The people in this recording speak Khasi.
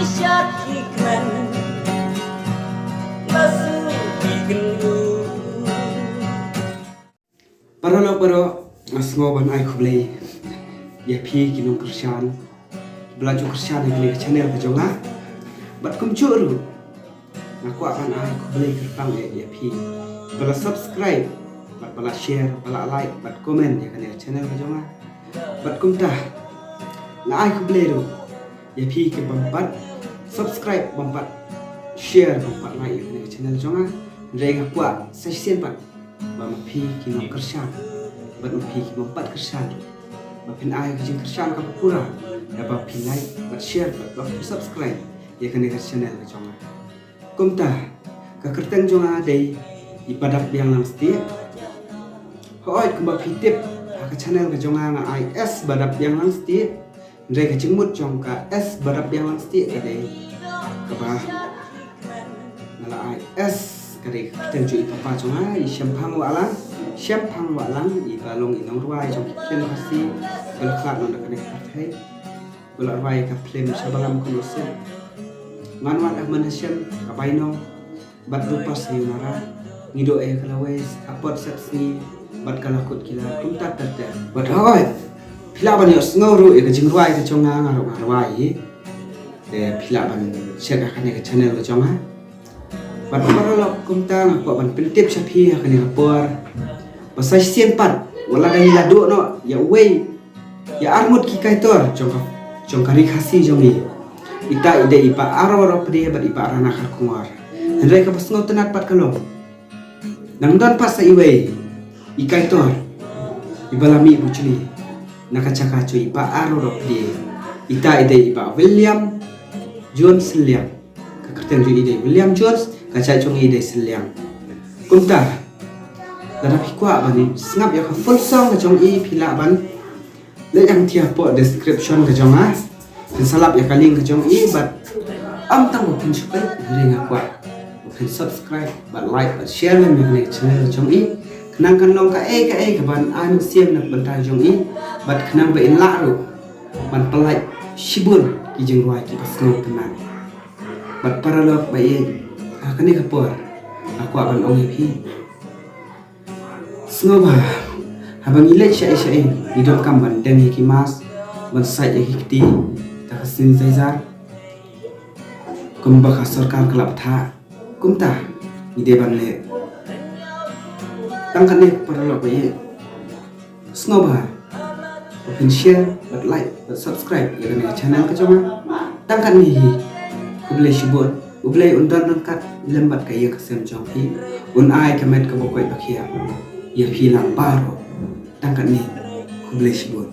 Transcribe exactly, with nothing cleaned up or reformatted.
Shat ki kmen, la su ki kyndu. Paralok baroh, nga sngew ban ai khublei ïa phi ki nongkyrshan ba la ju kyrshan ïa kane ka channel ka jong nga. Bad kumjuh ruh nga kwah ban ai khublei kyrpang ïa phi ba la subscribe, bad ba la share, ba la like bad comment ïa kane ka channel ka jong nga. Bad kumta nga ai khublei ruh ïa phi ki bym pat subscribe, bym pat share, bym pat like ïa kane ka channel jong nga. Hynrei nga kwah sa shisien pat ba ma phi ki nongkyrshan bad ma phi ki bym pat kyrshan, ba phin ai ka jingkyrshan kaba pura da ba phi like bad share bad ba phi subscribe ïa kane ka channel ka jong nga. Kumta ka kyrteng jong nga dei i Badap Biang Langstieh. Hooid, kumba phi tip, ha ka channel ka jong nga nga ai S Badap Biang Langstieh. Hynrei ka jingmut jong ka S Badap Biang Langstieh ka dei kaba nga la ai S, ka dei ka kyrteng jong i papa jong nga, i Shemphang Wahlang. Shemphang Wahlang, iba long i nongrwai jong ki film Khasi ba la khlad noh na kane ka pyrthei. Ba la rwai ka film Shabalam Kono Sep, Ngan Wad Ahmad Hashem, Ka Bainong, bad Rupa Sayonara. Ngi duh ïa ka lawei, Apot Sepsngi, bad Ka La Kut Ki La, kumta ter ter. Bad hooid, phi lah ban ïohsngew ruh ïa ka jingrwai ka jong nga, nga ruh nga rwai hi. Te phi lah ban check ha kane ka channel ka jong nga. Bad paralok, kumta nga kwah ban pyntip sha phi ha kane ka por ba sa shisien pat, wat la dang ïa duh noh ïa uwei ïa arngut ki kaitor jong ka, jong ka Ri Khasi jong ngi, ita i dei i Bah Aro Ropdie bad i Bah Rana Kharkongor. Hynrei kaba sngewtynnat pat ka long, nang don pat sa iwei i kaitor iba la mih bujli na ka jaka jong i Bah Aro Ropdie, ita i dei i Bah William Jones Sylliang. Ka kyrteng jong i dei William Jones, ka jait jong i dei Sylliang. Kumta lada phi kwah ban sngap ïa ka full song ka jong i, phi lah ban leit hangthie hapoh description ka jong nga. Phin sa lap ïa ka link ka jong i, bad ym tang ba phin shu peit, hynrei nga kwah ba phin subscribe bad like bad share lem ïa kane ka channel ka jong i, khnang kan long kaei kaei kaban ai mynsiem na ka bynta jong i, bad khnang ba in lah ruh ban pyllait shibun ki jingrwai kiba sngewtynnat. Bad paralok ba ïeit, ha kane ka por nga kwah ban ong ïa phi, sngewbha, haba ngi leit shaei shaei, ngi donkam ban deng ïa ki mask, ban sait ïa ki kti da ka sanitizer, kumba ka sorkar ka la bthah, kumta ngi dei ban leh. Tang katne, paralok ba ïeit, sngewbha ba phin share bad like bad subscribe ïa kane ka channel ka jong nga. Tang katne hi. Khublei shibun. U Blei un don ryngkat lem bad ka ïing ka sem jong phi. Un ai ka met kaba koit ba khiah ïa phi lang baroh. Tang katne, khublei shibun.